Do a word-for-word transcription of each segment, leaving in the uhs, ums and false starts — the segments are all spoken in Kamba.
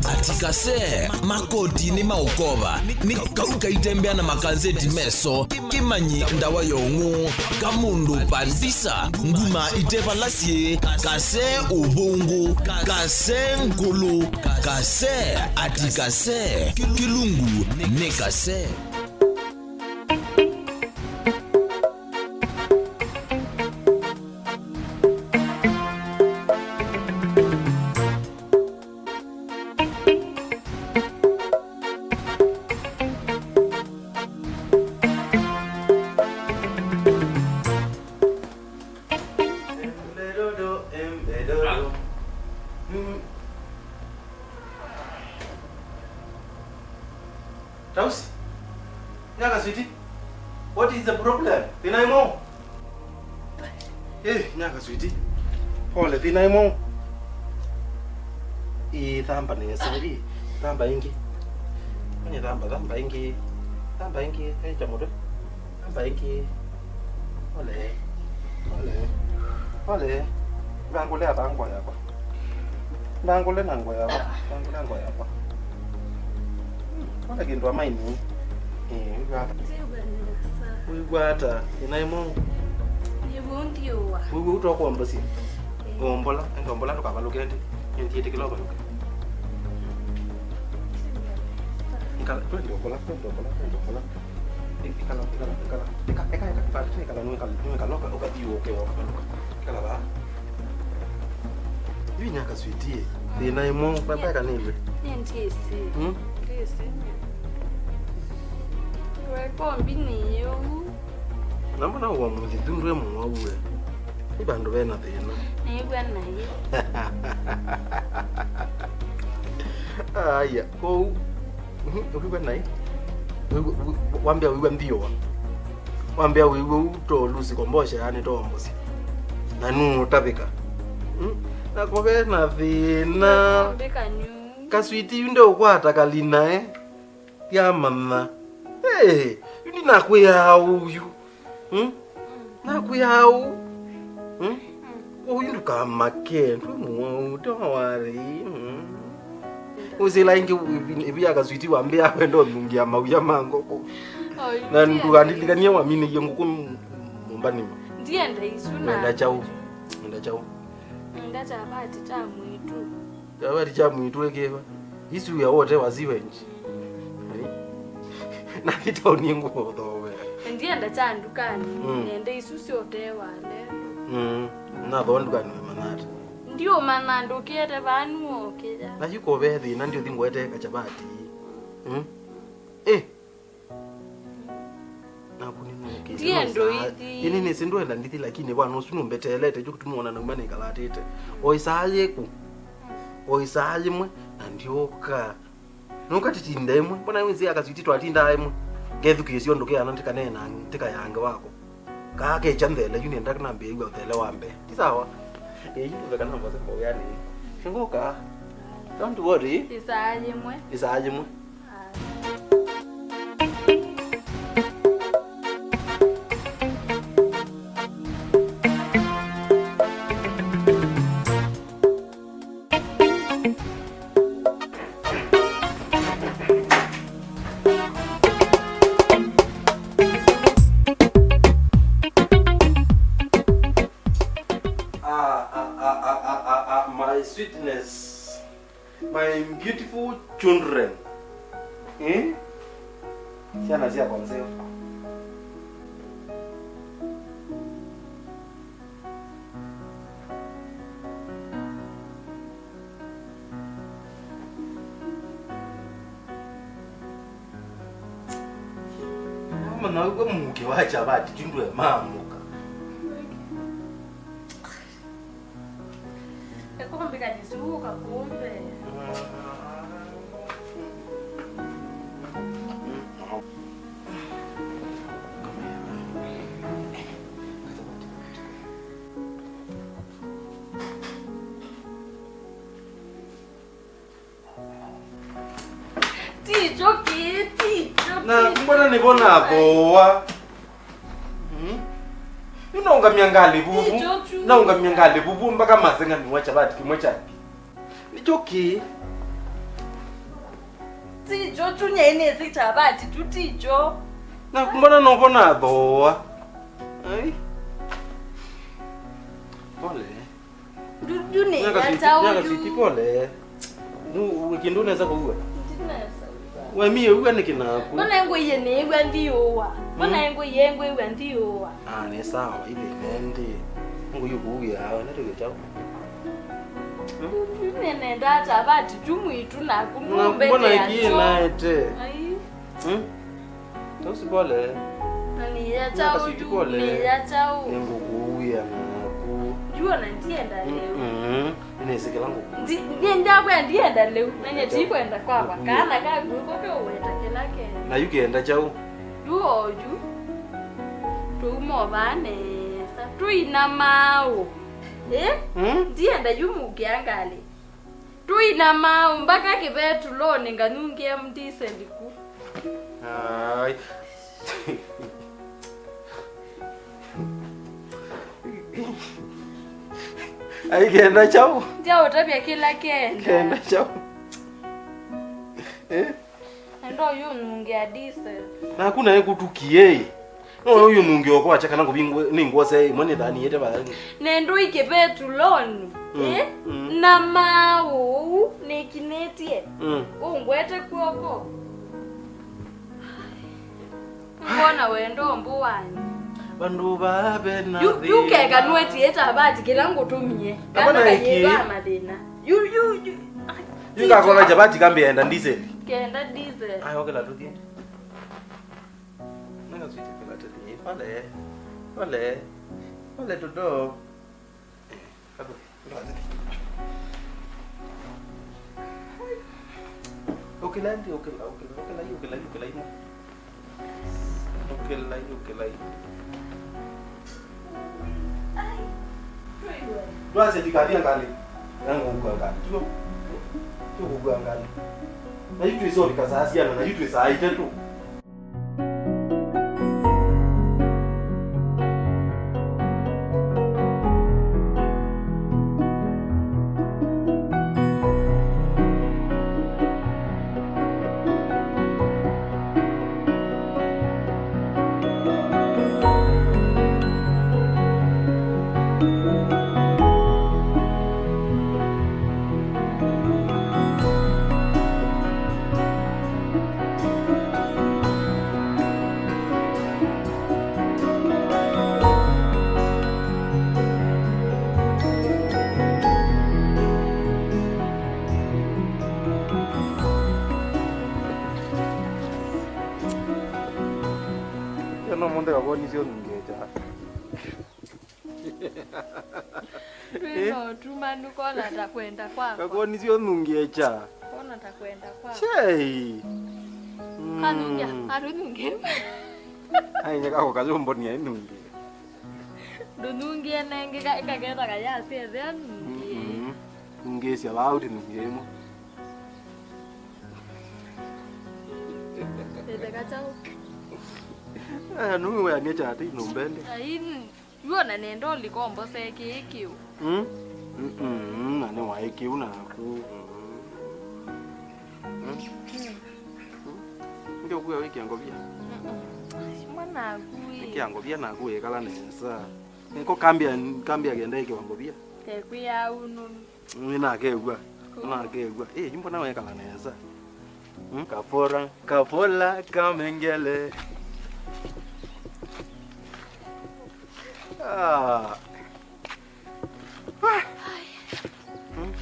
Ati kase, makoti nĩ maũkova, nĩ kau kaitembea na makanzeti meso, kĩmanyi ndawa ya ũng'ũ, kamũndũ pandisa, nguma ite vala syĩ, kase ũvũngũ, kase ngũlũ, kase, ati kase, kĩlungu nĩ kase. Tausi, nyaka switi, what is the problem? Thĩna ĩmwe? Eh, nyaka switi. Pole, thĩna ĩmwe. Ĩ, thamba nesa, ĩ, thamba ĩngĩ. Manye thamba, thamba ĩngĩ. Thamba ĩngĩ, echa mũtwe. Thamba ĩngĩ. Pole. Pole. Pole. Vangũle ata ngũa yakwa. Ndangũle na ngũa yakwa. Ndangũle ngũa yakwa. Ona kĩndũ amaini. Eh, wĩw'a ata? Wĩw'a ata? Ĩna ĩmwe. Nĩw'o ndiũa. Wĩw'a ũtokombosie. Eh. Ombola, enda ombola ndũkavalũke ndi. Nĩndiĩtĩkĩla ũvalũke. Ikala, twende ombola, twende ombola, twende ombola. Ikala, ikala, ikala. Eka, eka, eka, kĩvati, ikala, nũikala, nũikala, ũka, ũkathiũũke, ũkavalũka. Ikala vaa. Yu nyaka sweetie. Thĩna ĩmwe, mbaka nĩve. Nĩ ndiĩsĩ. Hmm? Ndiĩsĩ. Iwe kombi nĩ yĩu. Na mbona ũwa mũthithu ndwe mũwau we? Nĩ vandũ vena thĩna. Nĩw'a naĩ. Aya, kũu. Mhm, ũkĩw'a naĩ. Wĩw'a, wĩ-, wambĩa wĩw'a mbiũa. Wambĩa wĩw'a ũu to lose composure, yani to mbosi. Na nũũtavĩka. Mm? Na kũve na thĩna. Mbĩka nyu. Kaswiti yu ndeũkwata kalinae. Yamanya. Hey, yu ndinakwĩaa ũu yu. Hmm? Nakwĩaa ũu. Hmm? Ũu yu ndũkamake, ndwĩ mũwau, don't worry. Hmm. Ũsĩla ĩngĩ ĩvi ya kaswiti wambĩa kwenda ũnungia mawia ma ngũkũ. Na ndũkandilikanie waminĩie ngũkũ nyũmbanĩ. Ndienda isu na. Wenda kyaũ? Wenda kyaũ? Nenda chapati cha mwitu. Chapati cha mwitu ĩkĩva. Isu ya wote wa sewage. Na vita ũnie ngũthowe. Ndienda cha ndukani, mm, nende isu syotewa lelo. Mm. Nathoa ndukani wĩmanyate. Ndiũmanya ndũkĩete vanu okĩya. Na yu kove thĩna ndiũthi ngwete kachavati. Mm. Eh. Naku nĩnũkĩte. Ndiendo ithi. Ĩnĩ nĩsĩ ndwenda ndithi, lakini vana ũsu nũmbeteelete, kyo kĩtumi wona nauma nĩkalatĩte. O ĩsaa yĩku. O ĩsaa yĩmwe, na ndyũka. Nũka titinda ĩmwe. Mbona wĩsĩ akaswiti twatindaa ĩmwe? Ngethukĩĩsya ũndũ kĩana tĩkaneena, tĩkayange wako. Kaa kekya nthele, yu nĩenda nambĩĩw'a ũthele wa mbee. Ti sawa? Ĩĩ, yu veka na mbosa mboyanĩ. Ngũka. Don't worry. Ĩsaa yĩmwe. Ĩsaa yĩmwe. Ah, ah, ah, ah, ah, ah, ah, my sweetness. My beautiful children. Eh? Syana syakwa nzeo. Mama, na ũkw'a mũuke wa chavati, chundwe mamuka. Ĩkombĩka nĩsiw'ũka kũmbe. Ticho kĩĩ, ticho. Na kĩĩ. Mbona nĩvo nathooa? Hmm? Yu no Ngamia ngalĩ vuvu. Ti kyo tu. Na ũngamia ngalĩ vuvu mpaka masenga nĩwa chavati kĩmwe kya. Nĩkyo kĩ. Ti kyo tu, nyie nĩsĩ chavati tu ti kyo. Na mbona nũvona thooa? Ai. Pole. Ndu, ndu nĩ Nyaka ya sweetie, chao nyaka yu. Sweetie, pole. Nu, kĩndũ ũnesa kũua? Ndinesa. We mie ũua nĩ kĩnaku. Mbona ngũie nĩĩw'a ndiũa? Mbona Mm. ngũie ngwĩw'a ndiũa? Ah, nĩ sawa, ile nende. Ngũie kũua, nende kĩchao. Ndu, ndu nĩ nenda chavati tu mwitu naku Na nũmbete mbona ya kĩ chao. Naete? Ai. Hmm? Tosi pole. Na nĩ ya chao Nyaka sweetie yu, pole. Nĩ ya chao. Nĩngũkũuĩa naku. Jua na ndienda leo. Mm-mm. Nĩnĩsĩ kĩla ngũkũ. Ndi, ndi, ndakwa ndienda leo. Na nye ti kwenda kwakwa. Ngũkũuĩa. Kana kaku iko ke uweta kĩla ke. Na yu kĩenda chau. Yu oyu. Tuumo vaa nesa. Tuina mau. Eh? Mm? Ndienda yu mukiangali. Tuina mau mpaka kĩvetulonĩ nganungie ndiseli ku. Ai. Ai, kenda chau. Ndyaũtavya kĩla kenda. Kenda chau. Eh? Enda ũyũnungia diesel. Naku naĩ kũtukie. No ũyũnungia ũkwakya kana ngũvingwe, nĩngwose ĩmwe nĩ thani yĩte vathani. Nendũ ikĩvetulonĩ. Mm, eh? Mm. Na maũu nĩkinĩtie. Mm. Ũngwete kw'oko. Ngona wendo mbu wanyu. Vandũ vaa vena yu, yu keka nwetie tavati kĩla ngũtũmie. Kana kayĩva mathĩna. Yu, yu, yu. Yu ngakona chavati kambi enda diesel. Kenda diesel. Ai, okela tuthie. Nanga sweetie, okela tuthie. Pole. Pole. Pole tudo. Ũkĩla nthĩ, ũkĩla, ũkĩla, ũkĩla, ũkĩla, ũkĩla, ũkĩla. Ndwasya ndikathia ngalĩ. Nangũkua ngalĩ. Tiyo. Tiyo kũkua ngalĩ. Na yu twĩsovika saa siana, na yu twĩ saa itatũ. Ĩno mũnthĩ kakonisye ũnungie kyaa. Twĩ na ũtumanu kona ta kwenda kwakwa. Kakonisye ũnungie kyaa. Kona ta kwenda kwakwa. Chei. Kanungia, mm, arunungie. Ai, nyaka ko kazombo ni ainungie. Ndunungie nenge ka, kaketa kayasya ethea nungie. Mm-mm. Nungie sia vau ti nungie ĩmwe. Etheka chau. Eh, nũũ weanie kyatĩ ĩnũmbende? Ai, yu ona nenda ũlikombose kĩĩ kĩu. Mm? Mm-mm, na nĩwaĩ kĩu naku. Mm. Mm? Mm. Ndio kuya wĩkĩa ngovia. Mm-mm. Ai, mwanaku ĩ. Wĩkĩa ngovia naku wĩkala nesa. Nĩko kambia, kambia kenda ĩkĩwa ngovia. Ekwĩa unu. Nĩnakew'a. Nĩnakew'a. Eh, yu mbona wekala nesa? Hmm? Kafora, kafora, kamengele. Ah. Ah. Hmm?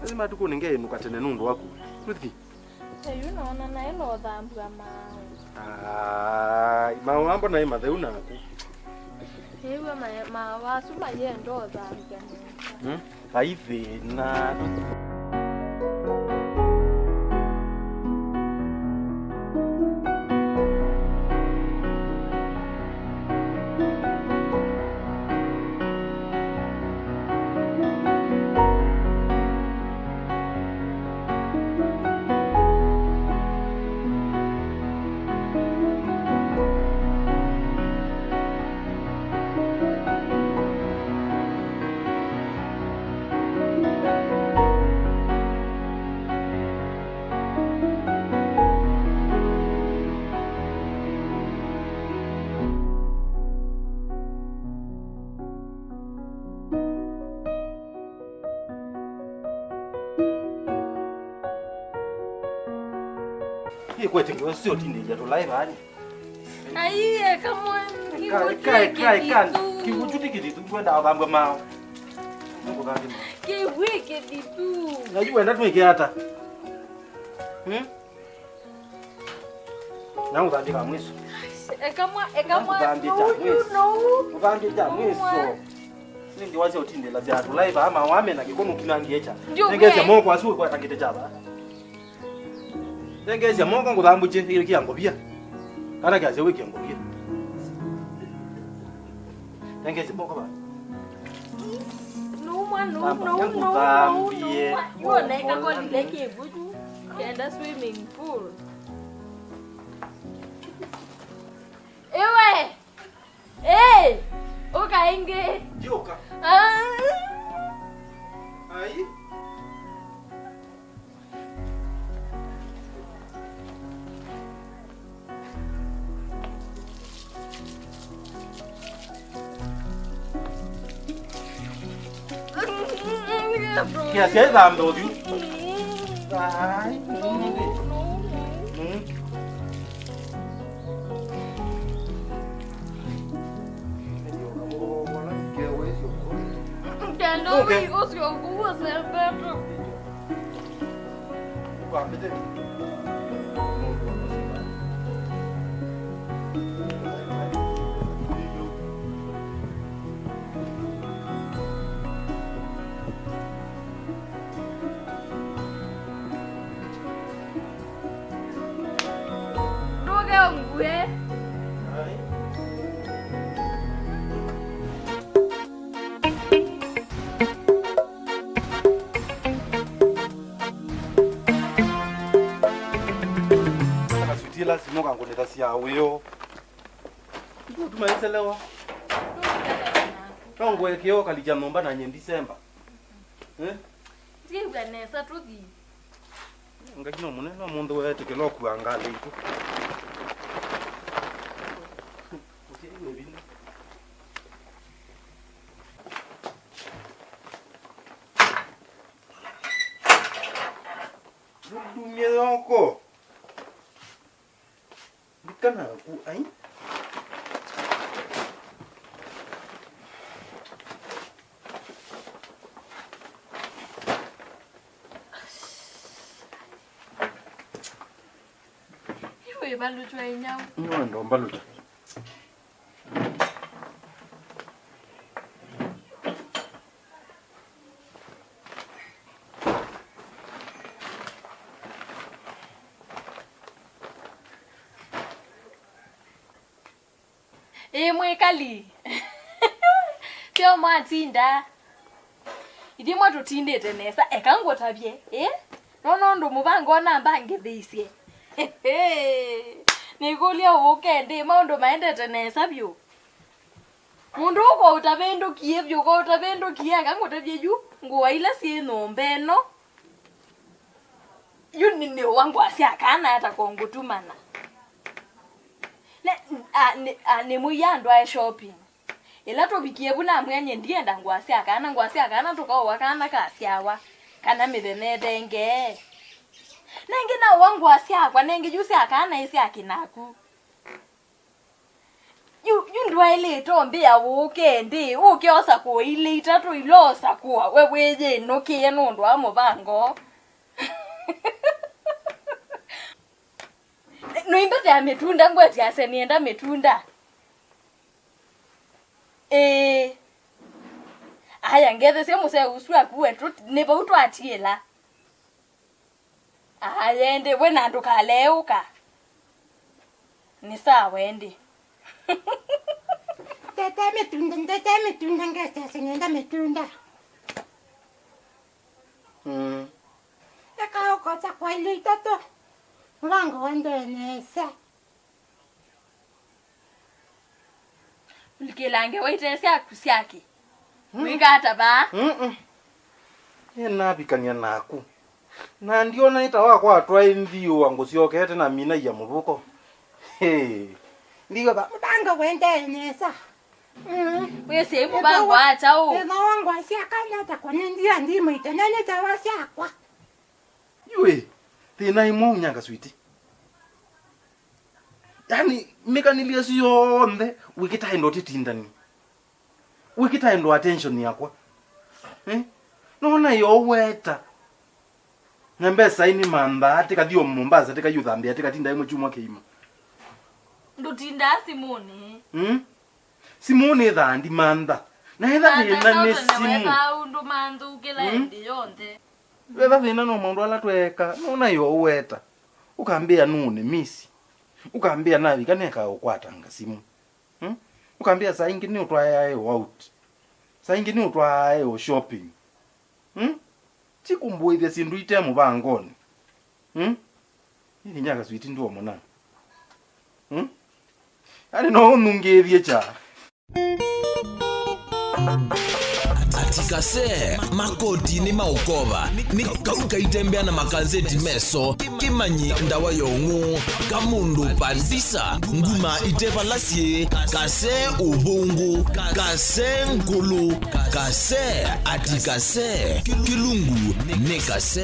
Lazima tuku ninge inuka tene nundu waku. Ruthi. Eyu naona naĩ na ũthambua maaũ. Ai, maaũ ambo naĩ matheu naku. Nĩw'a ma-, maaũ asu mayenda ũthambia nesa. Hmm? Vai thĩna. Ĩkwete ngewa syo tindĩlya tũlaĩ vani. Ai, eka mwa-, Eka, eka, eka, eka. Kĩw'ũ kĩthithu. Kĩw'ũ kyu ti kĩthithu, ndwenda ũthambwe maaũ. Nĩkũthambia maaũ. Kĩw'ũ kĩthithu. Na yu wenda twĩke ata? Hmm? Na ũthambie ka mwĩso. Eka mwa-, eka mwa-, Ũthambie kya no, mwĩso. No. Ũthambie kya mwĩso. Nĩngĩ wasya ũtindĩla sya tũlaĩ vaa mawame na kĩko nũkinangie kya. Ndio, Nengesya we. Moko asu ũkwatangĩte kya vaa. Nengesya moko ngũthambũkye ĩkĩa ngovia. Kana kyasya wĩkĩa ngovia. Nengesya moko vaa. No, mwa-, no, Thamba, no, no, no, ngũthambie. No, mwa-, yu oneka kolile kĩw'ũ kyu. Kenda swimming pool. Ewe! Hey! Ũka ĩngĩ. Ndiũka. Ah. Ai. Kĩa sya ĩthambe ũthyũ. Ai. Mm. Kenda ũthi ũsyo kũu ũsembete. Ndũke ũngue. Akaswiti ĩla simũ kangũnĩthasya wĩoo. Ndũtuma ĩselewa. No ngũekeo kalikya nyũmba na nye Ndisemba. Eh? Ndiw'a nesa tũthi. Ngai no mũnene, no mũndũ weetĩkĩla ũkua ngalĩ itũ. Ndumie yoko. Ndikana ku ai. Iwe balutwa inyau. Nĩwenda ũmbalũta. Ĩ mwĩkali. Syo mwatinda. Ithyĩ mwa tũtindĩte nesa, eka ngũtavye, ĩ? Nona ũndũ mũvango namba ngĩthĩisye. Nĩkũlya ũke ndĩ, maũndũ maendete nesa vyũ. Mũndũ ũko ũtavĩndũkie vyũ, ko ũtavĩndũkie, eka ngũtavye yu, ngũa ila syĩ nyũmba ĩno. Yu nĩ, nĩ wa ngũa sya kana ata ko ngũtumana. Ne, a, nĩ, a, nĩ mũia andũ ae shopping. Ĩla tũvikie vu namwĩa nye ndienda ngũa sya kana, ngũa sya kana tũkaũa kana kasyawa, kana mĩthenya ĩtengee. Nengĩ naũa ngũa syakwa, nengĩ yu sya kana ĩ sya kĩnaku. Yu, yu ndwaĩlĩte ũmbĩa ũke ndĩ, ũke osa kũa ilĩ itatũ ila osa kũa, we wĩyĩnũkĩe nũndũ wa mũvango. Nũimbetea mĩtunda, ngweteasya nĩenda mĩtunda. Ĩĩ. Aya, ngethesye mũsee ũsu aku we, tũ-, nĩ vau twatiĩla. Aya, ĩndĩ, we na ndũkaleũka. Nĩ sawa ĩndĩ. Ndete mĩtunda, ndete mĩtunda, ngeteasya nĩenda mĩtunda. Mm. Eka ũkosa kwa ilĩ itatũ. Mũvango wendee nesa. Ũlikĩlange waite syaku syake. Mm. Wĩka ata vaa? Mm-mm. Nĩnavikany'a naku. Na ndiona nĩ ta wakwatwa ĩ nthĩ ũa ngũsyokete na mina ia mũvuko. Hey. Ndiwa va. Mũvango wendee nesa. Mm. Wĩsĩ mũvango wa kyaũ? Ĩtha wa ngũa sya kana ta kũnendia ndimũ itenene ta wa syakwa. Yũĩ, thĩna ĩmwe ũnyaka switi. Yani, mĩkanĩlyo ĩsu yonthe, wĩkĩtae ndo tĩtindani. Wĩkĩtae ndo attention yakwa. Eh? Nona yo weta. Na mbesa ii nĩ manthaa, tĩkathi o Mombasa, tĩkaiũthambĩa, tĩkatinda ĩmwe kyumwa kĩima. Ndũtindaa simũnĩ. Mm? Simũ nĩ thandi mantha. Na etha thĩna nĩ simũ. Weka ũndũ manthũkĩla ĩndĩ yonthe. Wetha thĩna no maũndũ ala tweeka, nona yo ũweta. Ũkambĩa nũnĩ misi. Ũkambĩa navika neka ũkwatanga simũ. Hmm? Ũkambĩa saa ingĩ nĩ ũtwae aĩ o out. Saa ingĩ nĩ ũtwae aĩ o shopping. Hmm? Ti kũmbũĩthya syĩndũ ite mũvangonĩ. Hmm? Nĩ vinya kaswiti ndũomona. Hmm? Yaani no ũnungĩĩthye kya. Ati kase, makoti nĩ maũkova, nĩ kau kaitembea na makanzeti meso, kĩmanyi ndawa ya ũng'ũ, kamũndũ pandisa, nguma ite vala syĩ, kase ũvũngũ, kase ngũlũ, kase, ati kase, kĩlungu nĩ kase.